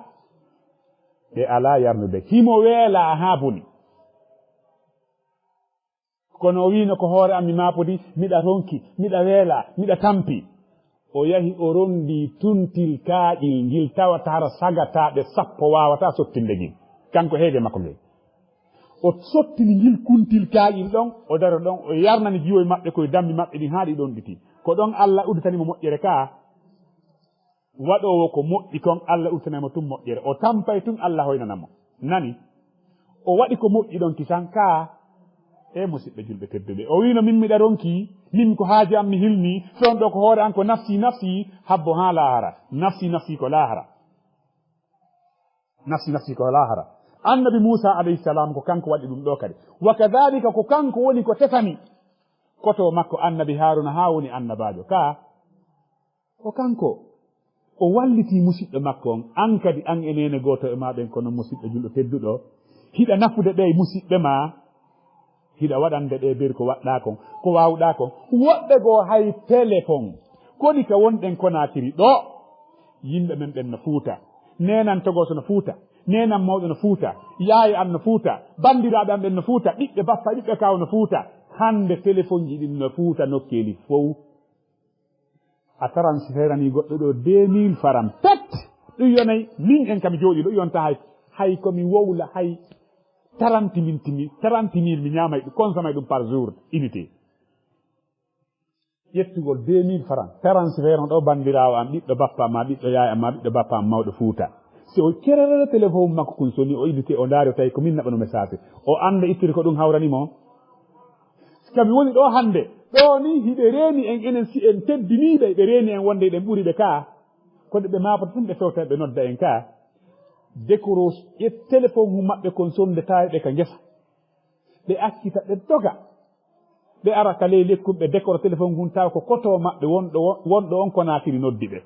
ɓe alaa yarnude. Himo weelaa haa boni. Kono o wiino, ko hoore am mi maapodi, miɗa ronki, miɗa weelaa, miɗa tampi. O yahi o rondi tuntil kaaƴil ngil tawata hara sagataaɓe sappo waawataa sottinde ngil. Kanko heege makko ngel. O sottini ngil kuntil kaaƴil ɗon, o daro ɗon, o yarnani jiwoy maɓɓe koye dammi maɓɓe ɗin haa ɗi ɗon ɗiti. Ko ɗon Allah udditani mo moƴƴere kaa. Waɗoowo ko moƴƴi kon, Allah udditanay mo tun moƴƴere. O tampay tun, Allah hoynana mo. Nani? O waɗi ko moƴƴi ɗon kisan kaa. E musiɓɓe julɓe tedduɓe. O wiino, min miɗa ronki, min ko haaju am mi hilni, ɗon ɗo ko hoore an ko nafsi, nafsi, habbo haa laahara. Nafsi, nafsi ko laahara. Nafsi, nafsi ko laahara. Annabi Muusa alayhi salam ko kanko waɗi ɗum ɗo kadi. Wa kadhalika ko kanko woni ko tefani koto makko annabi Haaruna haa woni annabaajo. Kaa, ko kanko o wallitii musiɗɗo makko on. An kadi, an e neene gooto e maa ɓen, kono musiɗɗo julɗo tedduɗo, hiɗa nafude ɓe e musiɓɓe maa, hiɗa waɗande ɓe beri ko waɗɗaa kon, ko waawɗaa kon. Woɓɓe goo hay téléphone, koni ka wonɗen Konaakiri ɗo, Yimɓe men ɓen no Fuuta. Neenan Togoso no Fuuta. Neenan mawɗo no Fuuta. Yaaye an no Fuuta. Banndiraaɓe an ɓen no Fuuta. Ɓiɓɓe bappa, ɓiɓɓe kaaw no Fuuta. Hannde telefonji ɗin no Fuuta nokkeeli fow. A transferani goɗɗo ɗo deux mille faran pet. Ɗum yonay min en kam jooɗi ɗo yonta hay, hay ko mi wowla hay trente mille timi, trente mille mi ñaamay ɗum, consommay ɗum par jour, unité. Ƴettugol deux mille francs, transfert no ɗo banndiraawo am, ɓiɗɗo bappa ma, ɓiɗɗo yaay am ma, ɓiɗɗo bappa am mawɗo Fuuta. Si o cerere téléphone makko kun soni, o iddite, o ndaari, o tawi ko min naɓano message. O annda ittiri ko ɗum hawrani mo. Sabi woni ɗo hannde, ɗo ni hiɓe reeni en, enen si en teddiniiɓe, ɓe reeni en wonde eɗen ɓuri ɓe ka. Kono ɓe maapata tun ɓe fewta ɓe nodda en ka. Dekoro ƴet téléphone maɓɓe kon sonde tawi ɓe ka ngesa. Ɓe accita ɓe doga. Ɓe ara ka ley lekkun ɓe dekoro téléphone ngun tawa ko koto maɓɓe wonɗo, wonɗo on Konaakiri noddi ɓe.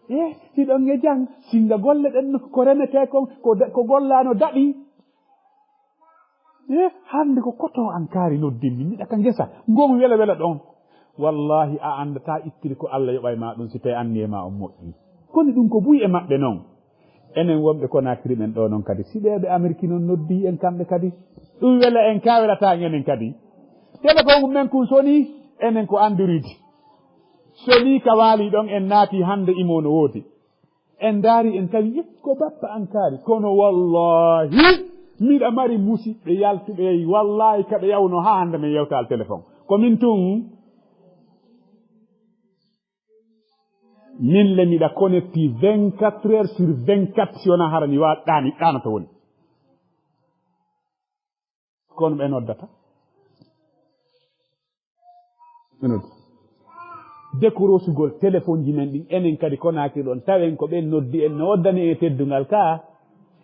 E, hiɗon e jang, singa golle ɗen no ko remetee kon, ko de-, ko gollaano daɗi. E, hannde ko koto an kaari noddinmi, miɗa ka ngesa, ngon wela wela ɗon. Wallahi a anndataa ittiri ko Allah yoɓay ma ɗum si tawi anniye ma on moƴƴi. Kono ɗum ko buy e maɓɓe non. Enen wonɓe Konaakiri ɓen ɗo non kadi, si ɓeeɓe Ameriki non noddi en kamɓe kadi, ɗum wela en ka welataa enen kadi. Téléphone men kun soni, enen ko Android. Soni ka waali ɗon en naati hannde imo no woodi. En ndaari en tawi, "Eh, ko bappa an kaari." Kono wallahi, miɗa mari musiɓɓe yaltuɓe, wallahi kaɓe yawno haa hannde men yewtaali téléphone. Ko min tun, min le miɗa connecti vingt-quatre heures sur vingt-quatre si wonaa hara mi wa-, ɗaani, ɗaanoto woni. Kono ɓe noddata. Ɓe nodda. Dekorosugol téléphone ji men ɗin, enen kadi Konaakiri ɗon, tawen ko ɓen noddi en, no woddani en e teddungal ka.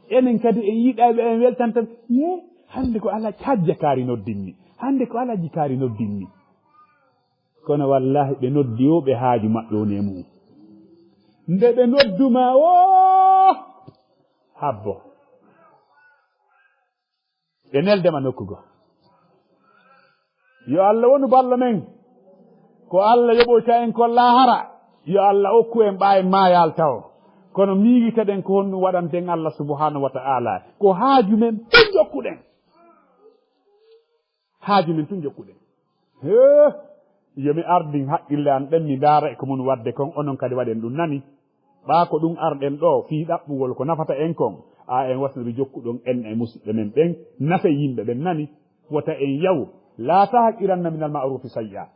Enen kadi en yiɗay ɓe, en weltantan. Ye, hannde ko Alhaji Hajja kaari noddinmi. Hannde ko Alhaji kaari noddinmi. Kono wallahi ɓe noddi o, ɓe haaju maɓɓe woni e mum. Nde ɓe noddu ma o, habbo. Ɓe neldema nokku goo. Yo Allah wonu ballo men. Ko Allah yoɓoyta en ko laahara. Yo Allah okku en ɓaayen maayaal taw. Kono miijitaɗen ko honɗum waɗanten Allah subhanahu wa ta'ala. Ko haaju men tun jokkuɗen. Haaju men tun jokkuɗen. Hee, yo mi ardin haqqille an ɗen, mi ndaara e ko mun wadde kon, onon kadi waɗen ɗum nani. Ɓaa ko ɗum arɗen ɗo, fii ɗaɓɓugol ko nafata en kon, a en wasnori jokkuɗon en e musiɓɓe men ɓen, nafe yimɓe ɓen nani. Wota en yaw, "La tahqiranna minal ma'rufi shay'a."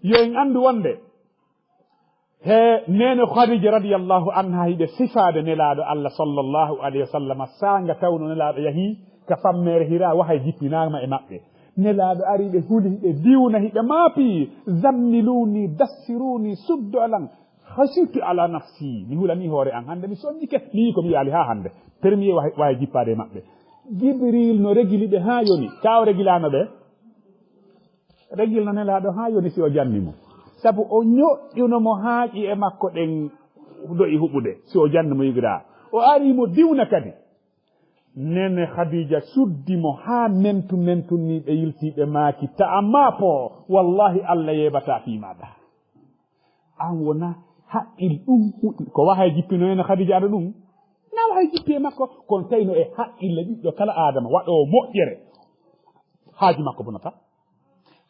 Yo en anndu wonde, he neene Khadija radiyallahu anha hiɓe sifaade Nelaaɗo Allah sallallahu alayhi wa sallam, saanga tawno Nelaaɗo yahi ka fammeere Hira, wahay jippinaama e maɓɓe. Nelaaɗo ari, ɓe huli, hiɓe diwna, hiɓe maapi, "Zammiluni, dassiruni, suddo alan, khashitu ala nafsi." Mi hulani hoore an, hannde mi sonnike, mi yii ko mi yaali haa hannde. Premier wahay, wahay jippaade e maɓɓe. Jibril no regili ɓe haa yoni, ka o regilaano ɓe. Regilno Nelaaɗo haa yoni si o janni mo. Sabu o ñoƴƴuno mo haa ƴi'e makko ɗen do'i huɓude, si o janni mo yigiraa. O ari mo diwna kadi. Nene Khadija suddi mo haa mentu mentu ni ɓe yilti ɓe maaki, "Ta a maapo, wallahi Allah yeebataa fii maaɗa." An wona haqqil ɗum, ko wahay jippino Nene Khadija aɗa ɗum? Na wahay jippi e makko, kono tawino e haqqille ɓiɗɗo kala Aadama, waɗoowo moƴƴere. Haaju makko bonata.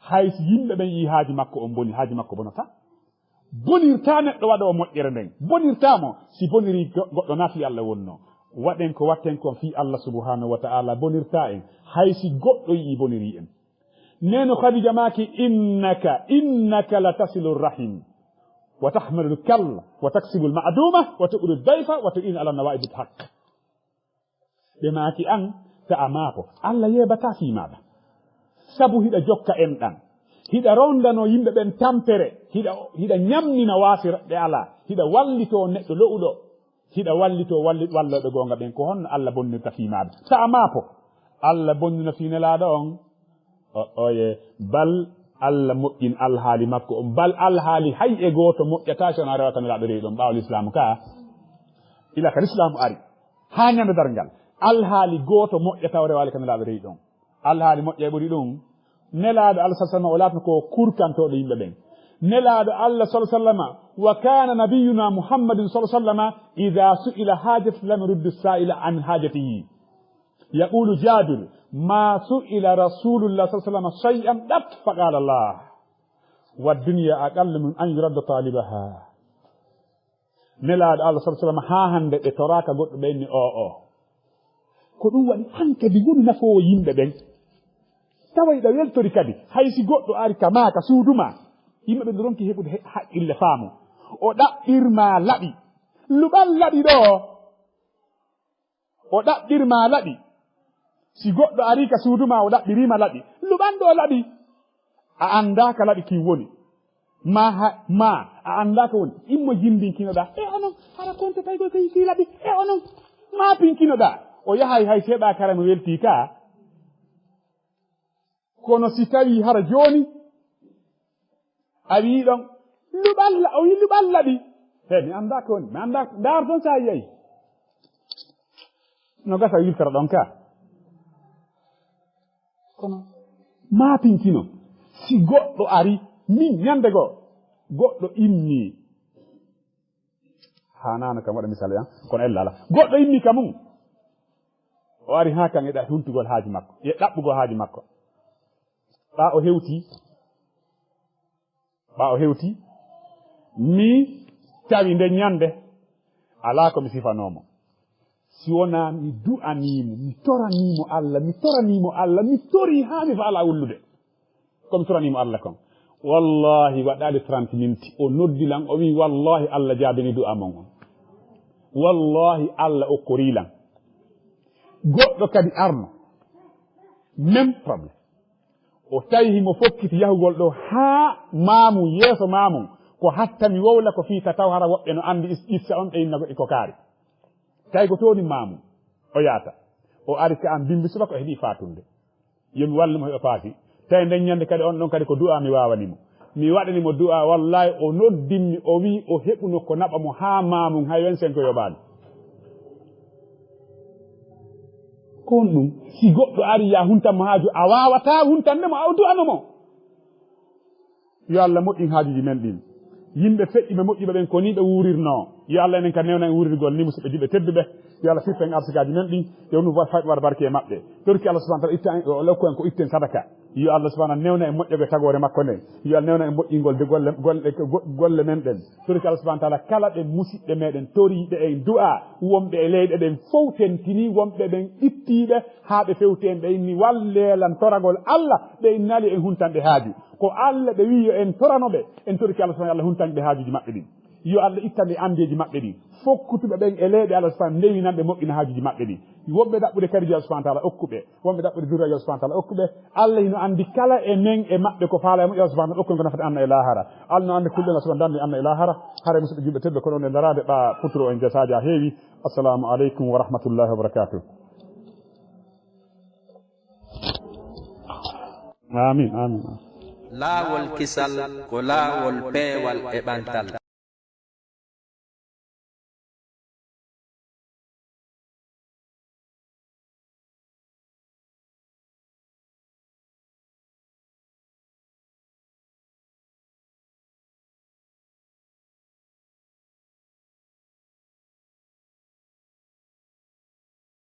Hay si yimɓe ɓen yii haaju makko on boni, haaju makko bonata. Bonirtaa neɗɗo waɗoowo moƴƴere nden. Bonirtaa mo. Si boniri go-, goɗɗo na fii Allah wonno. Waɗen ko watten kon fii Allah subhanahu wa ta'ala bonirtaa en. Hay si goɗɗo yii boniri en. Neno Khadija maaki, "Innaka, innaka la tasilu rahim. Wa tahmilu kalla, wa taksibu al-ma'duma, wa tu'ri dayfa, wa tu'inu ala nawa'ibil haqq." Ɓe maaki an, "Ta a maako, Allah yeebataa fii maaɗa. Sabu hiɗa jokka enɗan. Hiɗa rondano yimɓe ɓen tampere, hiɗa, hiɗa ñamnina waasira ɓe alaa, hiɗa wallito neɗɗo lo'uɗo, hiɗa wallito walli-, wallooɓe goonga ɓen. Ko honno Allah bonnirta fii maaɗa? Ta a maako, Allah bonnino fii Nelaaɗo on." O, oye, bal Allah moƴƴin alhaali makko on. Bal alhaali hay e gooto moƴƴataa si wonaa rewa ka Nelaaɗo rewi ɗon ɓaawo Lislaamu ka. Ila ka Lislaamu ari. Haa ñande darngal. Alhaali gooto moƴƴataa o rewaali ka Nelaaɗo rewi ɗon. Alhaali moƴƴa e ɓuri ɗum. Nelaaɗo Allah sallallahu alaihi wasallam o laatno ko kurkantooɗo yimɓe ɓen. Nelaaɗo Allah, sallallahu alaihi wasallam, وكان نبينا محمد صلى الله عليه وسلم إذا سئل حاجة لم يرد السائل عن حاجته. يقول جابر: ما سئل رسول الله صلى الله عليه وسلم شيئا قط فقال لا، والدنيا أقل من أن يرد طالبها. Nelaaɗo Allah, sallallahu alaihi wasallam, haa hannde ɓe toraaka goɗɗo ɓe inni o o. Ko ɗum waɗi an kadi woni nafoowo yimɓe ɓen. Tawa iɗa weltori kadi, hay si goɗɗo ari ka maa, ka suudu maa, yimɓe ɓen ronki heɓude he-, haqqille faamu. O ɗaɓɓir ma laɓi. Luɓal laɓi ɗo. O ɗaɓɓir ma laɓi. Si goɗɗo ari ka suudu maa, o ɗaɓɓiri ma laɓi. Luɓan ɗo laɓi. A anndaa ka laɓi kin woni. Ma ha, ma, a anndaa ka woni. Immo jimbinkinoɗaa. E onon, hara konte tawi ko ki, ki laɓi. E onon, ma pinkinoɗaa. O yahay hay seeɗa kara mo weltii ka. Kono si tawi hara jooni, a wii ɗon, luɓal la-, o wii luɓal laɓi. He, mi anndaa ko woni, mi anndaa, ndaar ɗon sa yehi. No gasa wiltoro ɗon ka. Kono, maatinkino, si goɗɗo ari, min ñande goo, goɗɗo immii. Haanaano kam waɗa misal, an, kono ella ala. Goɗɗo immii ka mum. O ari haa kan e ɗa-, huntugol haaju makko, e ɗaɓɓugol haaju makko. Ɓaa o hewtii, ɓaa o hewtii, mi tawi nden ñande, alaa ko mi sifanoo mo. Si wonaa mi du'anii mo, mi toranii mo Alla, mi toranii mo Alla, mi torii haa mi faalaa wullude. Ko mi toranii mo Alla kon. Wallaahi, waɗaali trente minutes, o noddi lan, o wi'i, "Wallaahi, Alla jaabini du'aa mon on. Wallaahi, Alla okkorii lan." Goɗɗo kadi arno. Même problème. O tawi himo fokkiti yahugol ɗo haa maamu, yeeso maamu. Ko hatta mi wowla ko fii ka taw hara woɓɓe no andi is-, issa on ɓe inna ko iko kaari. Tawi ko tooni maamu o yaata. O ari ka an bimbi subaka o heɓi faatunde. Yo mi wallu mo heɓa faati. Tawi nden ñande kadi on ɗon kadi ko du'a mi waawani mo. Mi waɗani mo du'a, wallaahi o noddimmi, o wi'i o heɓuno ko naɓa mo haa maamu hay vingt-cinq yoɓaani. Ko on ɗum, si goɗɗo ari ya huntan mo haaju, a waawataa huntande mo, a du'ano mo. Yo Alla moƴƴin haajuuji men ɗin. Yimɓe feƴƴuɓe moƴƴuɓe ɓen ko ni ɓe wuurirnoo. Yo Alla enen ka newna en wuurirgol ni, musidɓe juɓɓe tedduɓe. Yo Alla firta en arsikaaji men ɗin. Yo nu fayɓe waɗa barke e maɓɓe. Torki Alla subhanahu wa ta'ala itta en, o okku en ko itten sadaka. Yo Alla subhanahu newna en moƴƴagol e tagoore makko nden. Yo Alla newna en moƴƴingol de golle, golle, go-, golle men ɗen. Torki Alla subhanahu wa ta'ala kala ɓe musiɓɓe meɗen toriiɓe en du'a, wonɓe e leyɗe ɗen fow tentini, wonɓe ɓen ittiiɓe haa ɓe fewti en, ɓe inni wallee lan toragol Alla, ɓe innali en huntanɗe haaju. Ko Alla ɓe wi'i yo en torano ɓe, en torki Alla subhanahu wa ta'ala huntanɓe haajuuji maɓɓe ɗin. Yo Alla ittan ɓe anndeeji maɓɓe ɗin. Fokkutuɓe ɓen e leyɗe Alla subhanahu ndewinan ɓe moƴƴina haajuuji maɓɓe ɗin. Wonɓe ɗaɓɓude kadi yo Alla subhanahu wa ta'ala okku ɓe. Wonɓe ɗaɓɓude zurriya yo Alla subhanahu wa ta'ala okku ɓe. Alla hino anndi kala e men e maɓɓe ko faala e moƴƴo, Alla subhanahu wa ta'ala okku en ko nafata anna e laahara. Alla no anndi kulɗen, Alla subhanahu danndi anna e laahara. Hare musidɓe juɓɓe tedduɓe kono onon e laraade ɓa futuro en jasaaji ha heewi. Assalamu aleykum wa rahmatullahi wa barakatuh. Amin, amin. Laawol kisal ko laawol peewal e ɓantal.